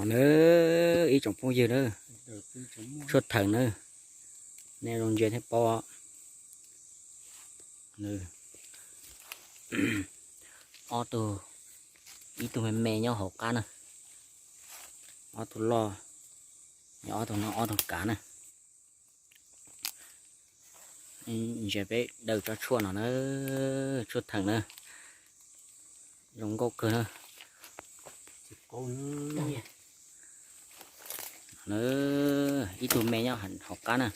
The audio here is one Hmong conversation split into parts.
Na, ib tsoom phooj ywg na, tshuaj theem na, nej zoo ntsia thiaj paub. Ob tug, ib tug me me nyob hauv qab na, ob tug loj, ob tug no ob tug kav na. Ntsia peb daws tsob tshuaj no na, tshuaj theem na, zoo nkauj kawg na. Ib tug me nyob hauv qab na,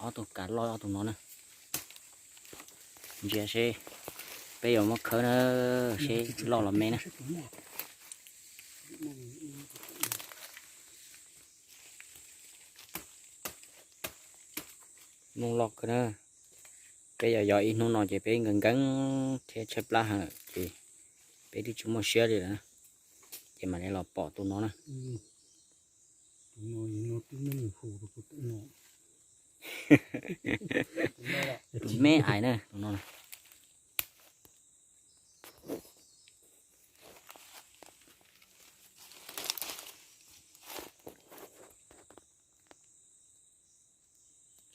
ob tug kav loj ob tug no na. Ntsia seb peb yuav muab khawb na, seb loj los me na. Nplooj loj kawg na. Peb yog yog ib hnub no ces peb nkees nkees thiab tshaib plab heev lawm ces peb twb tsis muaj siab li lawm na. Ces mam li los pom tus no na. Tus me ais na, tus no na.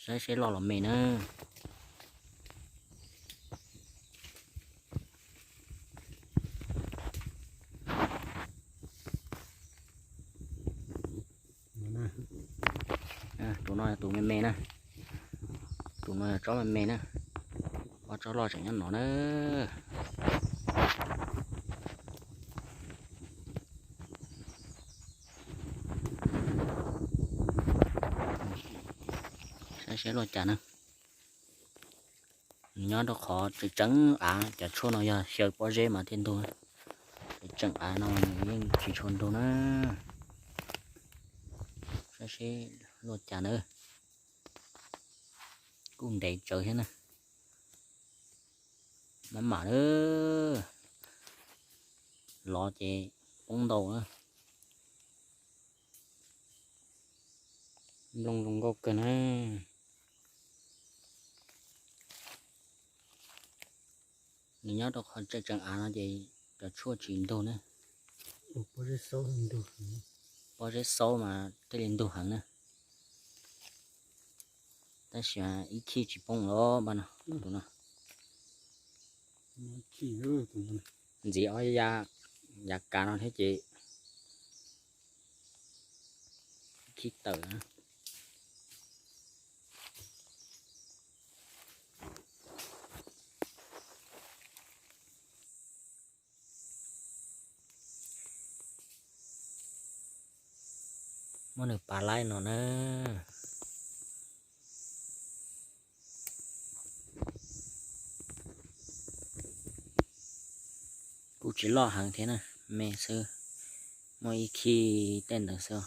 Saib seb loj los me na. Tus no yog tus me me na. Tus no yog tsob me me na. Ob tsob loj tseem nyob no na. Saib seb luaj cas na. Nws nyob rau qhov tseem tseem av, cov tshuaj no yog xyaw pob zeb mas thiaj ntug. Tseem tseem av no nws yeej tsis tshua ntug na. Saib seb luaj cas na. Kuj ntev tsawv thiab na. Maj mam na, lov ces poob ntau na. Nplooj zoo nkauj kawg na. Nws nyob rau qhov tseem tseem av no ces cov tshuaj tsis ntug na. Pob zeb xaub mas thiaj li ntug heev na. Tab sis ib khij tsis poob los npaj no, tus no. Ntxiv ob yav kav no thiab ces ib khij tawm na. Muab nws pav laib no na. Kuj tsis loj heev thiab na, me xwb, muaj ib khij tej ntawd xwb.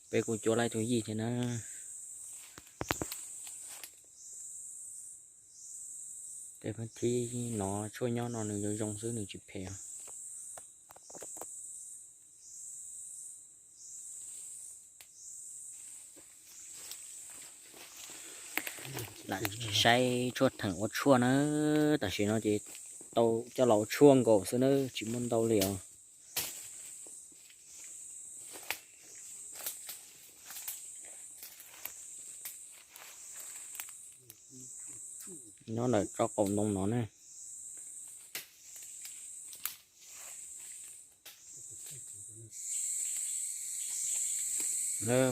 Peb kuj cuab laib tus yij thiab na. Tej pheej thib no tshuaj nyob no nws zoo zoo xwb, nws tsis phem os. Lam saib tshuaj theem ua tshuaj na, tam sim no ces tau coj los ua tshuaj nkaus xwb na, tsis muaj ntau li os. Nyob ntawm tsob qaum ntoo no ne.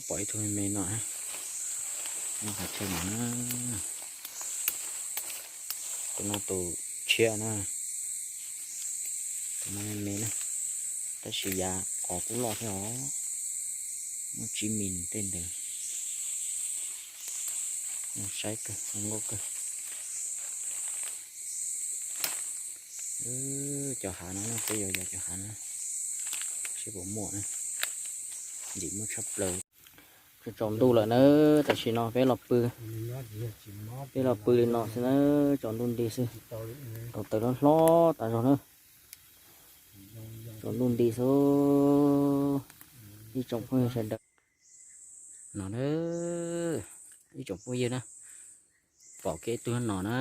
Pom ib tug me me no, nyob qhov chaw no na. Tus no tus tshiab na, tus no me me na, tab sis yav qos kuj loj thiab os, muaj tsib mis tej ntawd. Saib kawg, zoo nkauj kawg. Cov hav no peb yuav yog cov hav no, seb puas muaj na, ntxim muaj tshaj plaws. Tsaus ntuj lawm na, tam sim no peb los pw, peb los pw li no xwb na, tsaus ntuj nti xwb. Tau taws hlob hlob tas zog na, tsaus ntuj nti xwb. Ib tsoom phooj ywg sawv daws, no na, ib tsoom phooj ywg na, pom kev ib tug no na,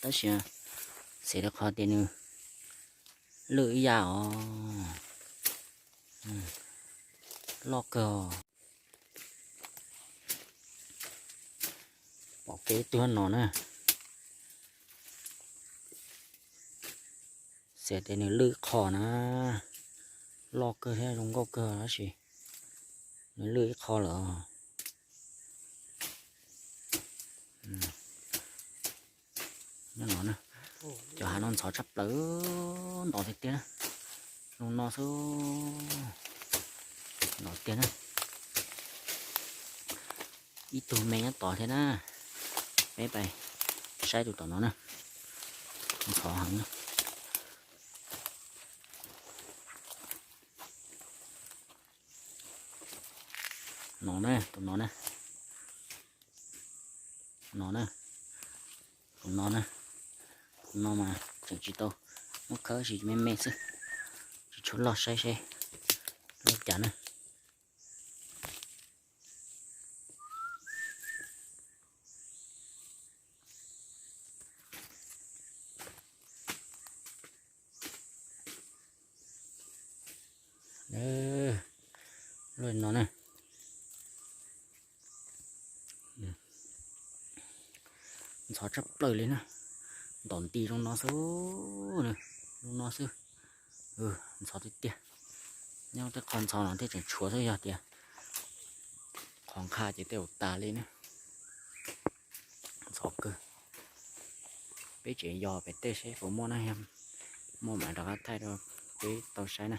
tab sis Xav rau qhov tias nws lwj ib yam os. Loj kawg. Pom kev tuag no na. Xav tias nws lwj ib qho na. Loj kawg thiab zoo nkauj kawg tab sis nws lwj ib qho lawm. Nyob no na, cov hav no ntxhov tshaj plaws, ntov tiag tiag na. Zoo no xwb, ntov tiag na. Ib tug me nyob tod thiab na. Peb pais saib tus tom no na. Ntxhov heev na. No na, tus no na. No na, tus no na. Tus no mas tseem tsis tau muab khawb, tsis me me xwb. Tsis tshua loj, saib seb loj cas na. Loj no na. Ntxhov tshaj plaws li na. Ntom nti zoo no xwb, zoo no xwb. Ntxhov tiag tiag. Nyob tej qho ntxhov no thiaj tseem tshuav xwb, yog tias qhov nqha ces tej zaum tas li na. Ntxhov kawg. Peb tseem yos pem tej seb puas muaj na, yog muaj mam rov qab thaij rau peb tau saib na.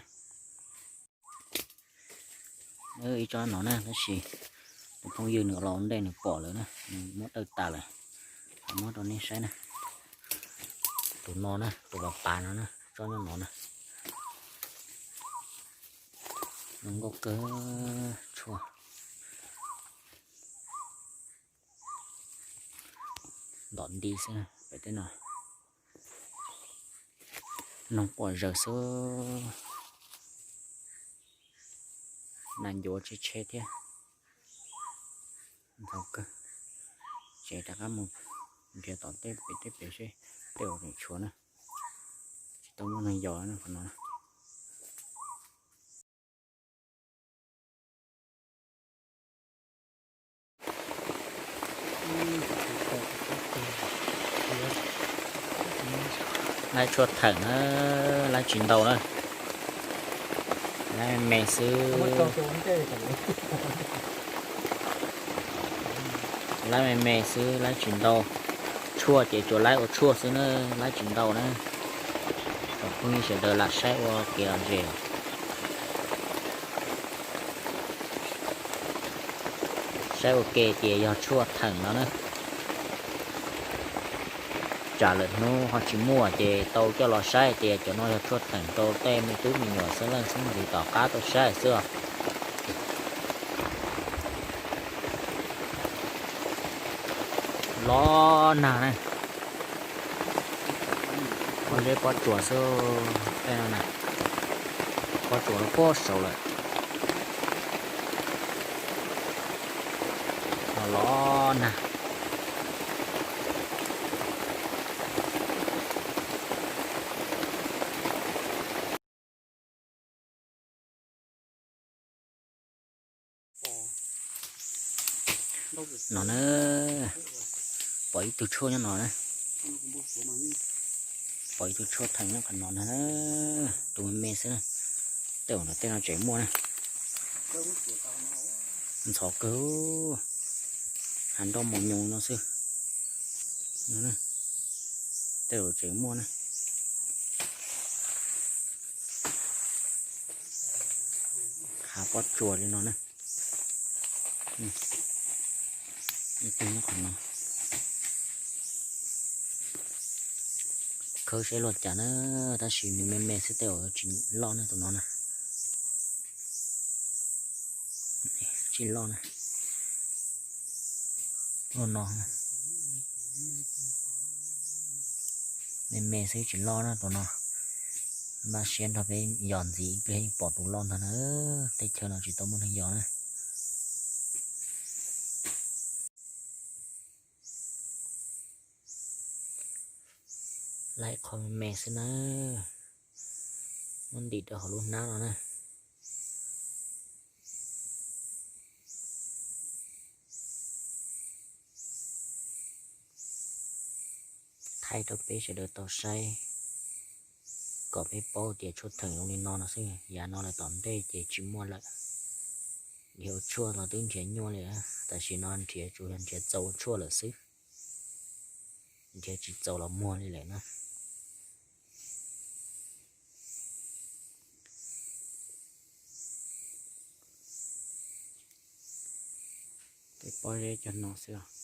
Ib tsob no na, tab sis tus phooj ywg nws los ua ntej nws pom lawm na, nws muab dawj tas lawm. Muab rau nej saib na. Tus no na, tus pas pas no na, tsob nyob no na. Zoo nkauj kawg tshuaj. Ntom nti xwb pem tej no. Noog quaj zaws xwb. Nas ncuav tsheb tsheb thiab. Ntxhov kawg. Tseem rov qab mus nrhiav tom tej pem tej pem seb tej zaum tseem tshuav na. Tsis tau muaj neeg yos na qhov no. Laib tshuaj theem na, laib tsis ntau na. Laib me me xwb. Laib me me xwb, laib tsis ntau. Tshuaj ces tsuas laib ua tshuaj xwb na, laib tsis ntau na. Kom phooj ywg sawv daws lam saib ua kev lom zem. Saib ua ke ces yog tshuaj theem no na. Tsam lwm hnub ho tsis muaj ces tau coj los saib tias cov no yog tshuaj theem rau tej me tub me nyuam xeeb leej xeeb ntxwv tom qab tau saib xwb os. Loj nag na. Pob zeb pob tsuas xwb tej no na. Pob tsuas no pob saud lawm. Loj nag. No na, pom ib tug tshuaj nyob no na. Pom ib tug tshuaj theem nyob qhov no na, tus me me xwb na. Tej zaum no tej no tseem muaj na. Ntxhov kawg, hav nroj mos nyoos no xwb. Tej zaum tseem muaj na. Hav pob tsuas li no na. Ib tug nyob qhov no. Khawb seb luaj cas na, tab sis nws me me xwb tej zaum tsis loj na tus no na. Tsis loj na. Luaj no. Me me xwb tsis loj na tus no. Npaj siab nrog peb yos ntxiv ib pliag yeej pom tus loj ntag na. Teb chaws no tsis tau muaj neeg yos na. Laib qhov me me xwb na, muab ntim rau hauv lub hnab no na. Thaij rau peb sawv daws tau saib, kom peb paub tias tshuaj theem zoo li no no xwb, yav no lawm tom ntej ces tsis muaj lawm. Nrhiav ua tshuaj los twb nrhiav nyuaj li, tam sim no nrhiav tsuas yog nrhiav txaus ua tshuaj lawm xwb, nrhiav tsis txaus los muag li lawm na. Peb pob zeb cov no xwb.